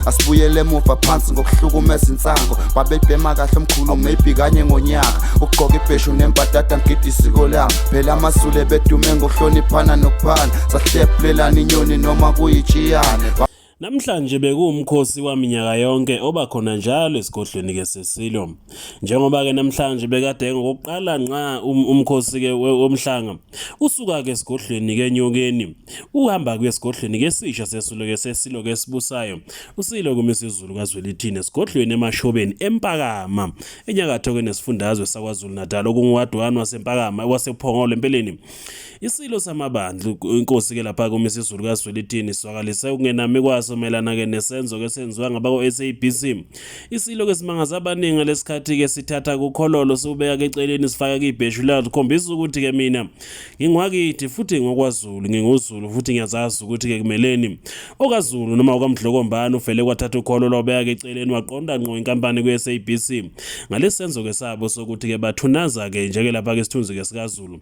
Asibuyele emuva phansi ngokuhlukumeza insango. Babebhema kahle omkhulu maybe kanye ngonyaka. Ukugqoka ibheshu nembadada ngigida isiko lami. Phela amaZulu ebedume ngokuhloniphana nokuphana. Sahlephulelana inyoni noma kuyitshiyane. Namhlanje bekuwumkhosi waminyaka yonke oba khona njalo esigodlweni ke seSilo. Njengoba ke namhlanje bekade ngokuqala nqa umkhosi ke womhlanga usuka ke esigodlweni ke eNyokeni uhamba kuye esigodlweni ke esisha seSilo ke seSilo ke esibusayo uSilo kuMisuzulu kaZwelithini esigodlweni eMashobeni eMpakama enyakatho ke nesifundazwe saKwaZulu Natal okunguwadi 1 waseMpakama wasePhongolo empeleni. Isilo samabandla inkosi ke lapha kuMisuzulu kaZwelithini sizwakalise ukungenami kwaso mayelana ke nesenzo ke senziwa ngabako-SABC. Isilo ke simangaza abaningi ngalesikhathi ke sithatha kukhololo siwubeka ke eceleni sifaka kibheshu lazo kukhombisa ukuthi ke mina ngingwakithi futhi ngokwaZulu nginguZulu futhi ngiyazazi ukuthi ke kumeleni okaZulu noma okaMdlokombane uvele kwathatha ukhololo wabeka ke eceleni waqonda ngqo inkampani kwi-SABC ngalesenzo ke sabo sokuthi ke bathunaza ke njeke lapha ke isithunzi ke sikaZulu.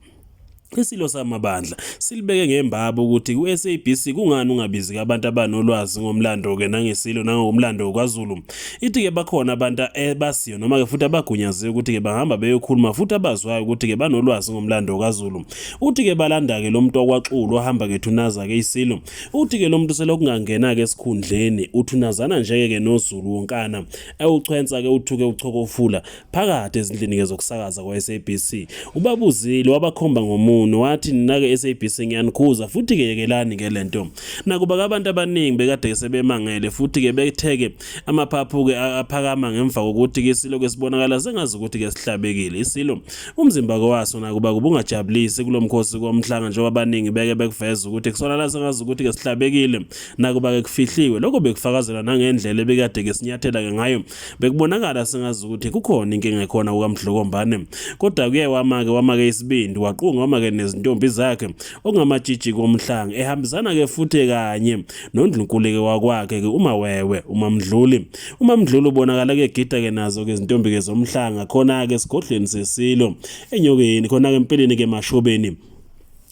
Isilo samabandla silibeke ngembaba ukuthi ku-SABC kungani ungabizi abantu abanolwazi ngomlando-ke nangesilo nangomlando kwaZulu. Ithi-ke bakhona abantu abasiyo noma-ke futhi abagunyaziwe ukuthi-ke bangahamba beyokhuluma futhi abazwayo ukuthi-ke banolwazi ngomlando kaZulu. Uthi-ke balanda-ke lo muntu wakwaXulu ohamba-ke thunaza-ke isilo. Uthi-ke lo muntu selokungangena-ke esikhundleni uthunazana nje-ke noZulu wonkana ewuchwensa-ke uthuke uchokofula phakathi ezindlini-ke zokusakaza kwa-SABC. Ubabuzile wabakhomba ngomunwe wathi nina-ke SABC ngiyanikhuza futhi-ke yekelani-ke le nto. Nakuba-ke abantu abaningi bekade sebemangele futhi-ke bethe-ke amaphaphu-ke aphakama ngemva kokuthi-ke isilo-ke sibonakala sengazi ukuthi-ke sihlabekile. Isilo umzimba-ke waso nakuba kubungajabulisi kulo mkhosi komhlanga njengoba abaningi beke bekuveza ukuthi kusolakala sengazi ukuthi-ke sihlabekile nakuba-ke kufihliwe. Lokho bekufakazelwa nangendlela ebekade-ke sinyathela-ke ngayo Bekubonakala sengazi ukuthi kukhona inkinga ekhona kukaMdlokombane. Kodwa kuye wama-ke wama-ke isibindi waqunga wama-ke nezintombi zakhe okungamatshitshi komhlanga ehambisana-ke futhi kanye nondlunkulu-ke wakwakhe-ke uMawewe uMamdluli. UMamdluli ubonakala-ke egida-ke nazo-ke izintombi-ke zomhlanga khona-ke esigodlweni seSilo eNyokeni khona-ke empeleni-ke eMashobeni.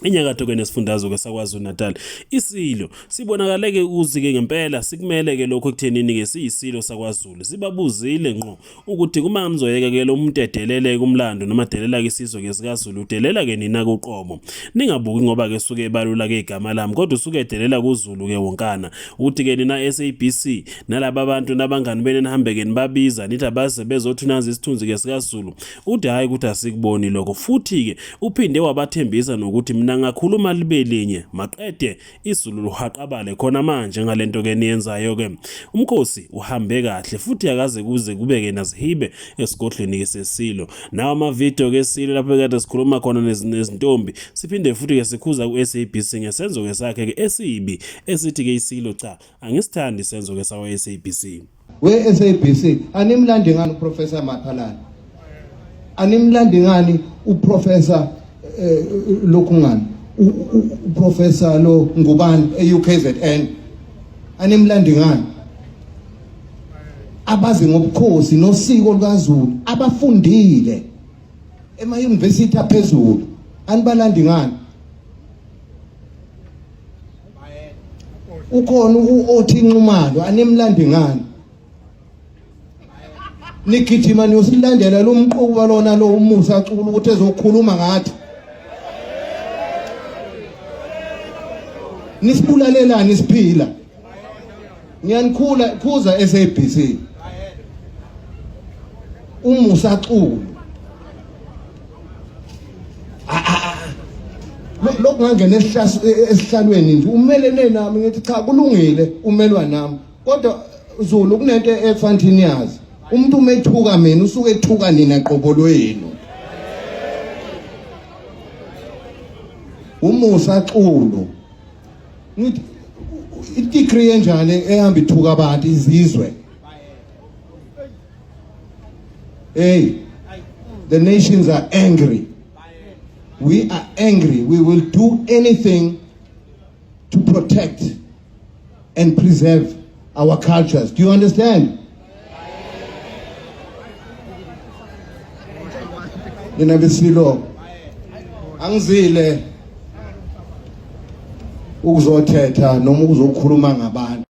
Enyakatho ke nesifundazwe ke saKwaZulu Natal isilo sibonakale ke ukuthi ke ngempela sikumele ke lokho ekuthenini ke siyisilo sakwaZulu sibabuzile ngqo ukuthi kuma nizoyeka ke lo muntu edelele kumlando noma delela ke isizwe ke sikaZulu udelela ke nina kuqobo ningabuki ngoba ke suke ebalula ke igama lami kodwa usuke edelela kuZulu ke wonkana ukuthi ke nina SABC nalaba bantu nabangani benu nihambe ke nibabiza nithi abaze bezothunaza isithunzi ke sikaZulu Uthi hhayi ukuthi asikuboni lokho futhi-ke uphinde wabathembisa nokuthi mina ngakhuluma libe linye maqede izulu luhaqabale khona manje ngale nto ke niyenzayo-ke. Umkhosi uhambe kahle futhi akaze kuze kube-ke nazihibe esigodlweni-ke seSilo. Nawo amavidiyo-ke eSilo lapho kade sikhuluma khona nezintombi siphinde futhi-ke sikhuza ku-SABC ngesenzo-ke sakhe-ke esibi esithi-ke iSilo cha angisithandi isenzo-ke sakwa-SABC. We SABC animlandi ngani uProfessor Maphalala? Animlandi ngani uProfessor eh, lokhu ngani? UProfessor lo ngubani eUKZN? Animlandi ngani? Abazi ngobukhosi nosiko lukaZulu abafundile ema university aphezulu anibalandi ngani? Ukhona uOthi Nxumalo animlandi ngani? Nigijima niyosilandela lo mquba lona lo umusa cula ukuthi ezokhuluma ngathi. Nisibulalelani siphila? Ngiyanikhula khuza SABC. Umusa Xulu. Lokhu ngangena esihlalweni nje umelene nami ngithi cha kulungile umelwa nami. Kodwa Zulu kunento efanthini yazi. Umuntu uma ethuka mina usuke ethuka nina qobo lwenu. Umusa Xulu. Ngithi i-degree enjani ehamba ithuka abantu izizwe. Hey, the nations are angry. We are angry. We will do anything to protect and preserve our cultures. Do you understand? Nina besilo angizile ukuzothetha noma ukuzokhuluma ngabantu.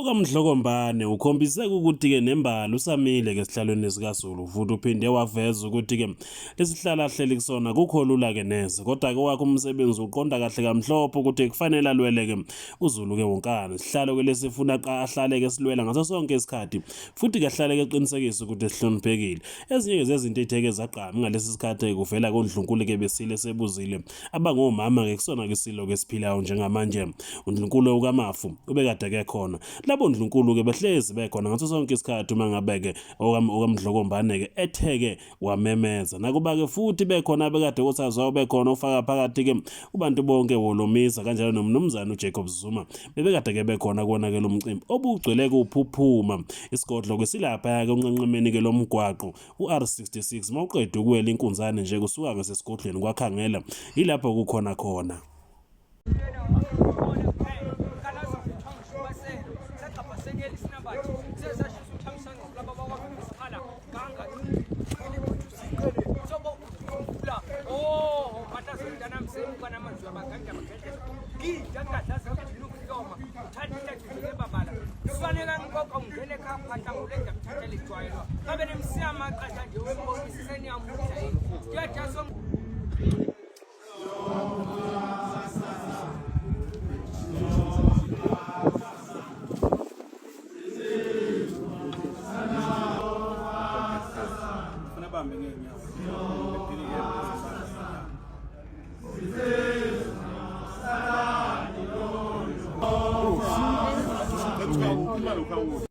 OkaMdlokombane ukhombise ukuthi-ke nembala usamile-ke esihlalweni sikaZulu futhi uphinde waveza ukuthi-ke lesihlalo ahleli kusona kukho lula-ke neze kodwa-ke wakhe umsebenzi uqonda kahle kamhlophe ukuthi kufanele alwele-ke uZulu-ke wonkana. Isihlalo-ke lesifuna ahlale-ke silwela ngaso sonke isikhathi futhi-ke ahlale-ke eqinisekisa ukuthi sihloniphekile. Ezinye-ke zezinto ey'theke zagqama ngalesi sikhathi-ke kuvela kondlunkulu-ke besile sebuzile abangomama-ke kusona-ke isilo-ke esiphilayo njengamanje. Undlunkulu uKaMafu ubekade ke khona. Labo ndlunkulu-ke behlezi bekhona ngaso sonke isikhathi uma ngabe-ke okaMdlokombane-ke ethe-ke wamemeza. Nakuba-ke futhi bekhona abekade kosaziwayo bekhona ufaka phakathi-ke ubantu bonke Wolomisa kanjalo nomnumzane uJacob Zuma bebekade-ke bekhona kuwona-ke lo mcimbi obugcwele kuphuphuma. Isigodlo-ke silaphaya-ke unqenqemeni-ke lomgwaqo u-R66 mawuqeda ukuwela inkunzane nje kusuka ngasesigodlweni kwaKhangela yilapho kukhona khona.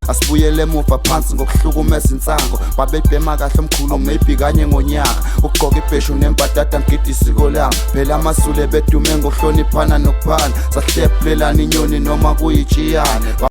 Asibuyele emuva phansi ngokuhlukumeza insango babebhema kahle omkhulu maybe kanye ngonyaka ukugqoka ibheshu nembadada ngigida isiko lami phela amaZulu bedume ngokuhloniphana nokuphana sahlephulelana inyoni noma kuyitshiyane.